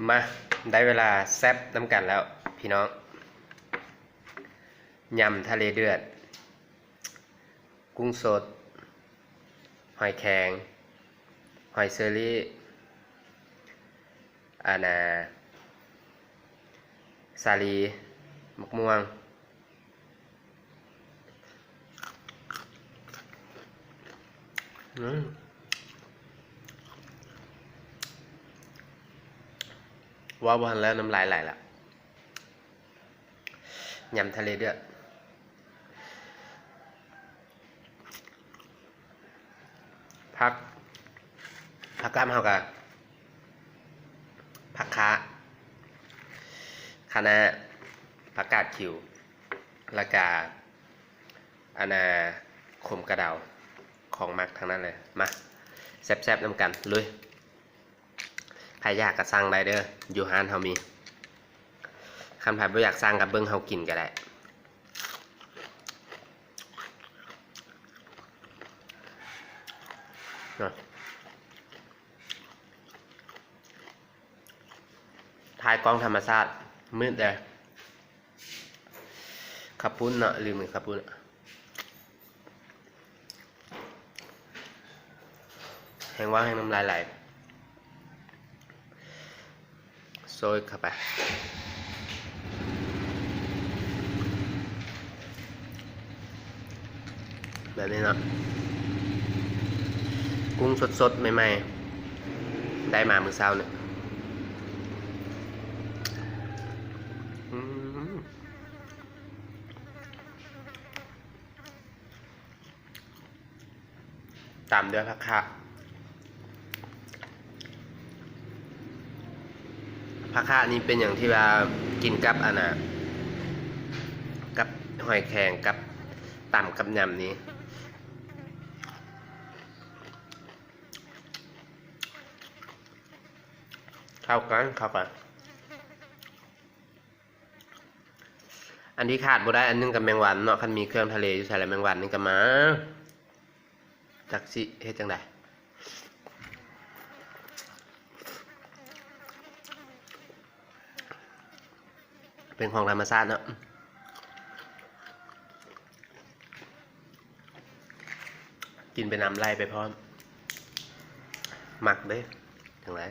ມາ ໄດ້ເວລາແຊບນຳກັນແລ້ວພີ່ນ້ອງ. ຍຳທະເລເດືອດ, ກຸ້ງສົດ, ຫອຍແຄງ, ຫອຍເຊີຣີ, ອັນນ່າ ສາລີ, ໝາກມ່ວງ. ອືມ ເວົ້າບໍ່ທັນແລ້ວ ນ້ຳລາຍໄຫຼລະ. ຍຳທະເລເດືອດ. ຜັກ ຜັກກາດເຮົາກະ ຜັກຄະ ຄະນ້າ ຜັກກາດຂິວ ແລ້ວກະ ອັນນ່າ ຂົມກະເດົາ ຂອງມັກທັງນັ້ນເລີຍ. ມາ ແຊບໆນຳກັນ ລຸຍ. ໃຜຢາກກະສັ່ງໄດ້ເດີ ຢູ່ຮ້ານເຮົາມີ. ຄັນໃຜບໍ່ຢາກສັ່ງກະເບິ່ງເຮົາກິນກະໄດ້. ຖ່າຍກ້ອງທຳມະຊາດ ມືດເດີ. ເຂົ້າປຸ້ນເນາະ ລືມເອົາເຂົ້າປຸ້ນ. ແຮງເວົ້າແຮງນ້ຳລາຍໄຫຼ. ໂຊຍເຂົ້າໄປ ແບບນີ້ເນາະ. ກຸ້ງສົດໆ ໃໝ່ໆ ໄດ້ມາມື້ເຊົ້ານີ້. ອືມ. ຕາມດ້ວຍຜັກຄະ. ຜັກຄະນີ້ເປັນຫຍັງທີ່ວ່າກິນກັບອັນນ່າ ກັບຫອຍແຄງ ກັບ ຕຳກັບຍຳນີ້ ເຂົ້າກັນ ເຂົ້າກັນ. ອັນທີ່ຂາດບໍ່ໄດ້ອັນໜຶ່ງກະແມງວັນເນາະ. ຄັນມີເຄື່ອງທະເລຢູ່ໃສລະ ແມງວັນນີ້ກະມາ. ຈັກຊິເຮັດຈັ່ງໃດ ເປັນຂອງທຳມະຊາດເນາະ. ກິນໄປນຳ ໄຫຼໄປພ້ອມ. ມັກເດ້ ຈັ່ງໃດ.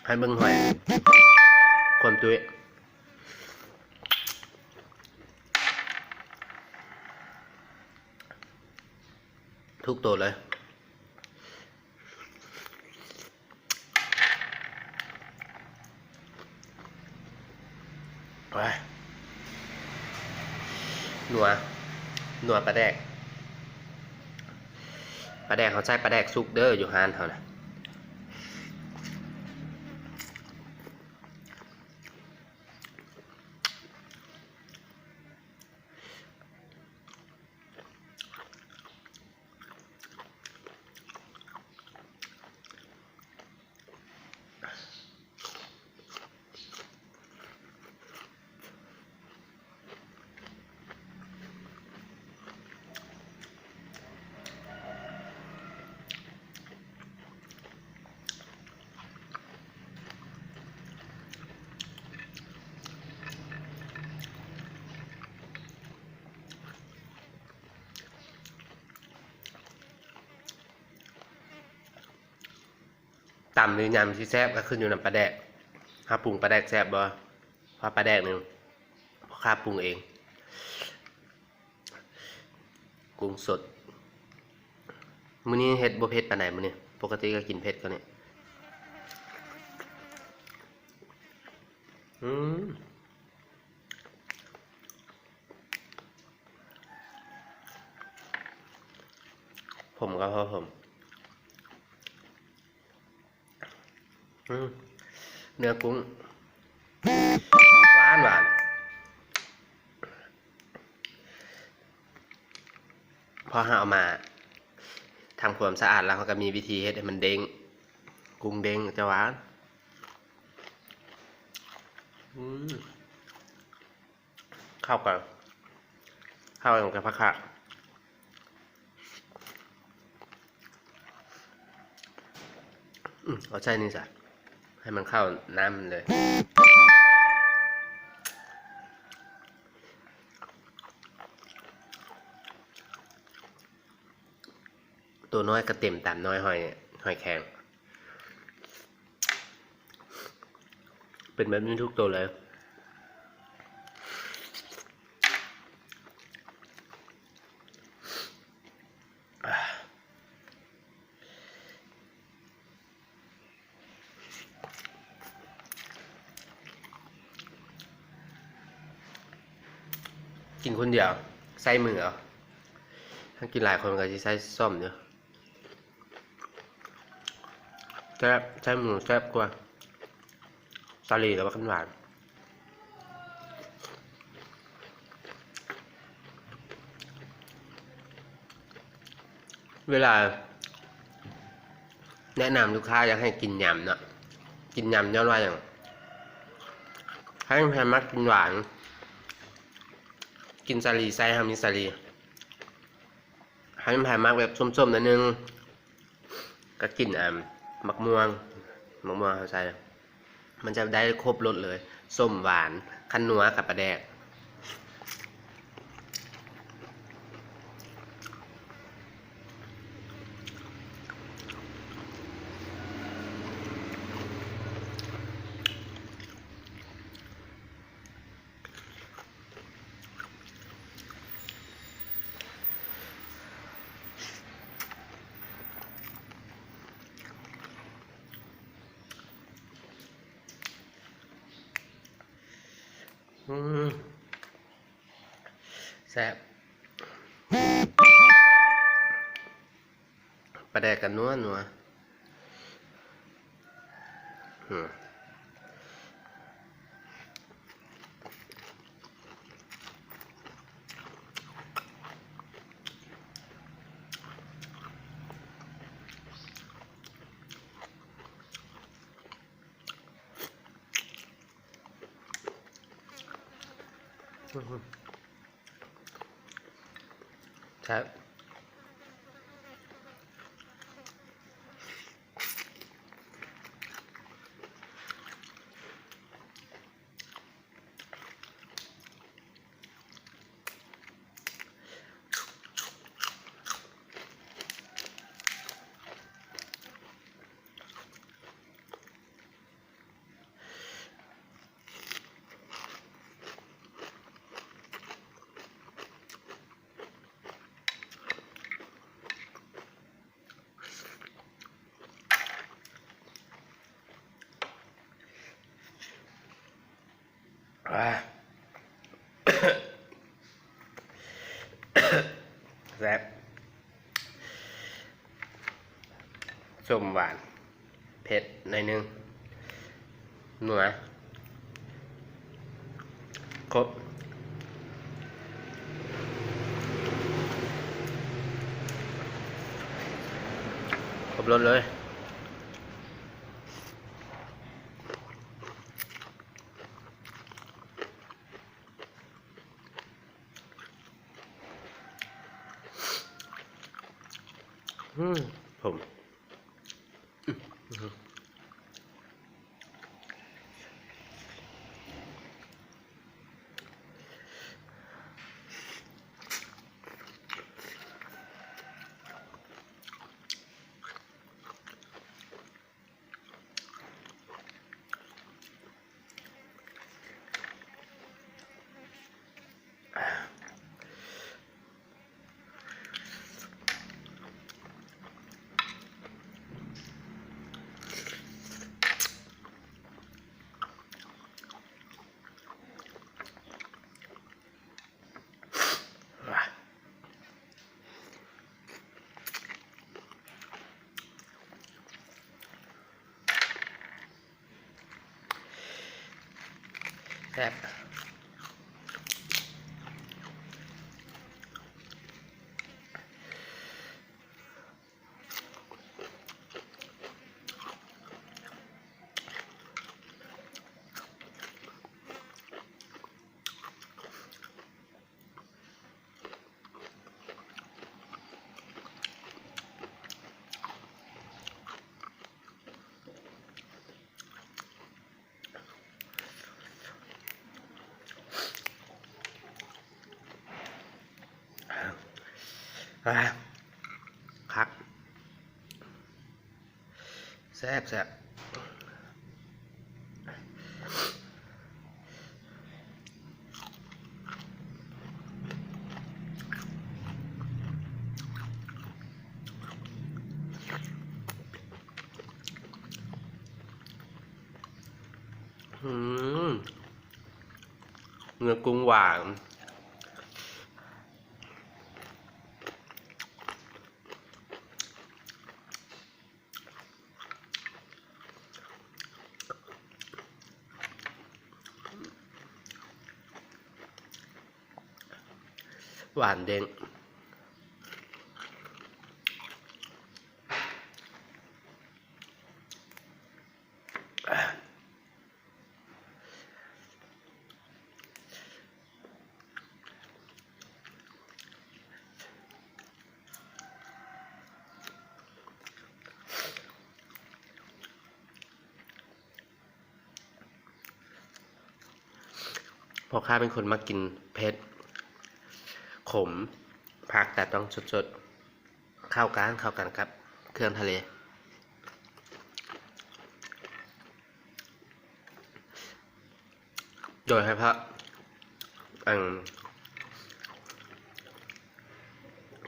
ໃຫ້ເບິ່ງຫອຍ ຄວາມຕຸ້ຍ ທຸກໂຕເລີຍ. ໂອ້ຍ ນົວ ນົວປາແດກ ປາແດກເຮົາໃຊ້ປາແດກສຸກເດີ ຢູ່ຮ້ານເຮົານະ. ຕຳຫຼືຍຳຊິແຊບກະຂຶ້ນຢູ່ນຳປາແດກ. ເຮົາປຸງປາແດກແຊບບໍ່? ເພາະປາແດກນີ້ພໍ່ຄ້າປຸງເອງ. ກຸ້ງສົດ ມື້ນີ້ເຮັດບໍ່ເຜັດປານໃດມື້ນີ້. ປົກກະຕິກະກິນເຜັດກວ່ານີ້. ອືມ. ຜົມກະພໍຜົມ. ອືມ ເນື້ອກຸ້ງ ຫວານຫວານ. ພໍເຮົາເອົາມາທຳຄວາມສະອາດແລ້ວ ເຮົາກະມີວິທີເຮັດໃຫ້ມັນເດ້ງ. ກຸ້ງເດ້ງຈະຫວານ. ອືມ ເຂົ້າກັນ ເຂົ້າກັນກັບຜັກຂາດ. ອືມ ເອົາໃສ່ນີ້ຊະ ໃຫ້ມັນເຂົ້ານ້ຳມັນເລີຍ. ໂຕນ້ອຍກໍເຕັມຕາມນ້ອຍ ຫອຍ ຫອຍແຄງ ເປັນແບບນີ້ທຸກໂຕເລີຍ. ກິນຄົນດຽວໃຊ້ມືເອົາ ຖ້າກິນຫຼາຍຄົນກໍຊິໃຊ້ຊ້ອມຢູ່. ແຊບ ໃຊ້ມືແຊບກວ່າ ສາລີແລ້ວກໍຫວານ. ເວລາແນະນຳລູກຄ້າຢາກໃຫ້ກິນຍຳເນາະ ກິນຍຳຍ້ອນວ່າຫຍັງ? ໃຜມັກກິນຫວານ ກິນສາລີໃສ່ ເຮົາມີສາລີ. ຄັນໃຜມັກແບບສົ້ມໆໜ້ອຍໜຶ່ງ ກໍກິນ ອ່າ ໝາກມ່ວງ ໝາກມ່ວງເຮົາໃສ່ ມັນຈະໄດ້ຄົບລົດເລີຍ ສົ້ມ ຫວານ ຄັນນົວກັບປາແດກ. ອືມ ແຊບ. ປາແດກກໍນົວໆ ອືມ ອືມ ແຊບ. ແຊບ ສົ້ມ ຫວານ ເຜັດໜ້ອຍໜຶ່ງ ນົວ ຄົບ ຄົບລົດເລີຍ. ອືມ ຜົມ ອືມ. ແຊບ. ອ ອ່າ ຄັກ ແຊບໆ. ອືມ ເນື້ອກຸ້ງຫວານ. ຫວານເດ້ງ. ເພາະຂ້າເປັນຄົນມັກກິນເຜັດ ຂົມ ຜັກກະຕ້ອງສົດໆ. ເຂົ້າກັນ ເຂົ້າກັນກັບເຄື່ອງທະເລ ໂດຍສະເພາະ ອັນ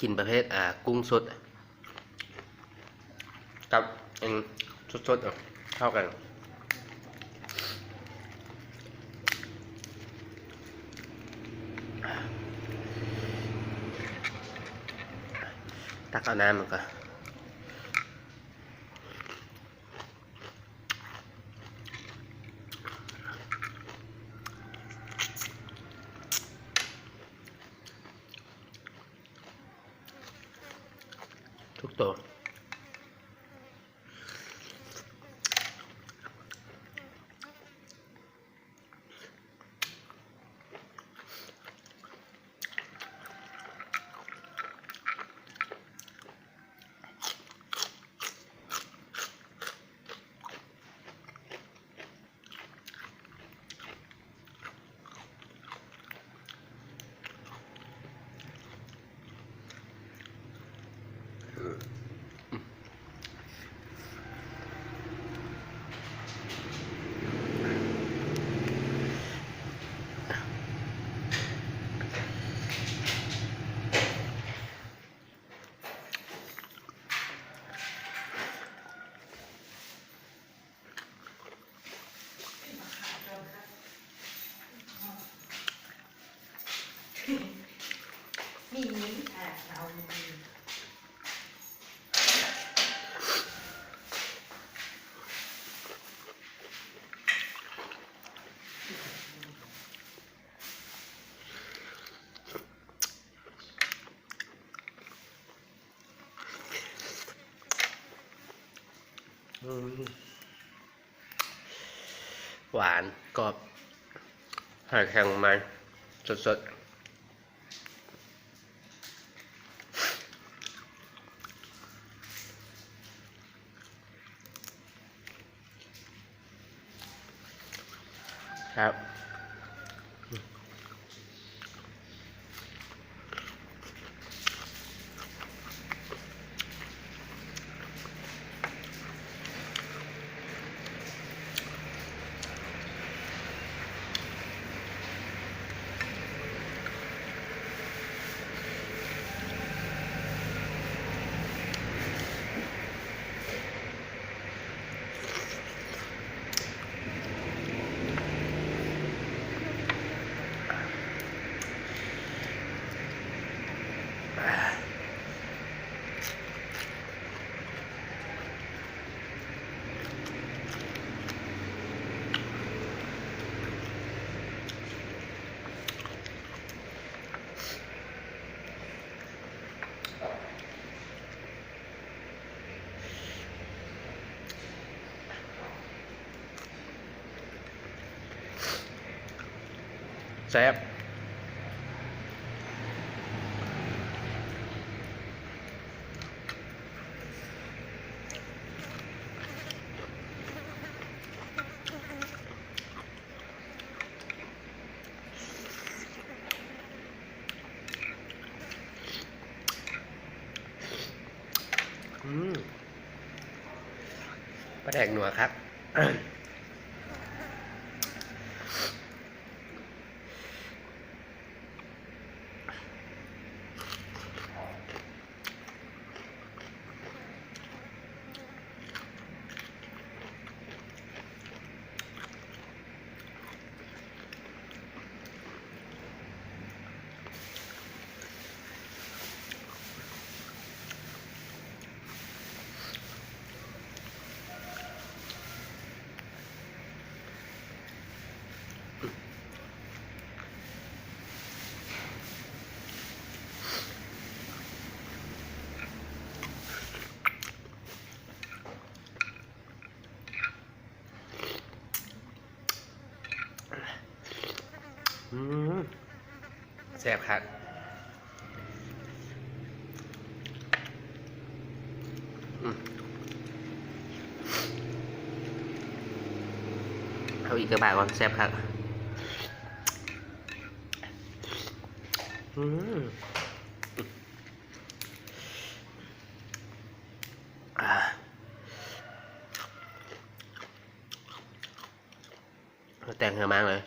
ກິນປະເພດ ອາ ກຸ້ງສົດ ກັບອັນສົດໆ ເຂົ້າກັນ. ຕັກເອົານ້ຳມັນກ່ອນ. ທຸກໂຕ. ອືມ ຫວານ ກອບ ຫອຍແຄງໃໝ່ ສົດໆ. ແຊບ.ແຊບ. ແປ້ງນົວຄັກ. ອືມ ແຊບຄັກ. ອືມ ເອົາອີກຈັກບາດກ່ອນ ແຊບຄັກ. ອືມ ອາ ແຕ່ງເຮືອມາເລີຍ.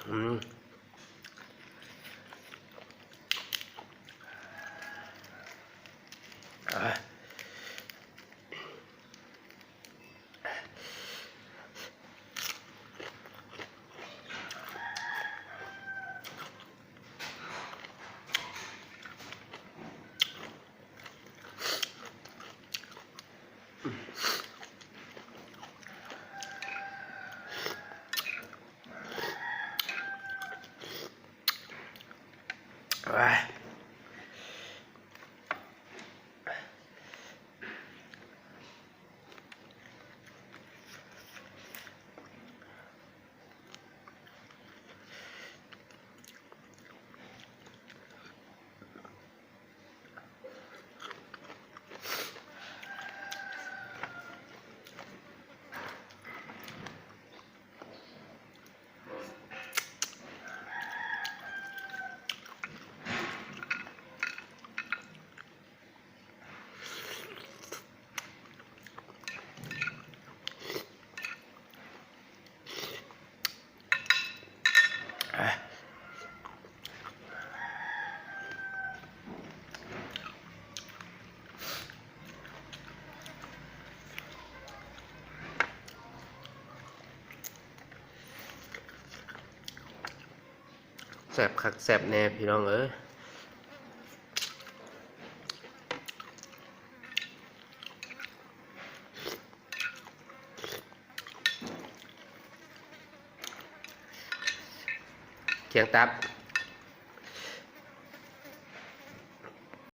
ອືມ ອາ. ແຊບຄັກແຊບແນ່ພີ່ນ້ອງເອີຍ. ກຽງຕັບ.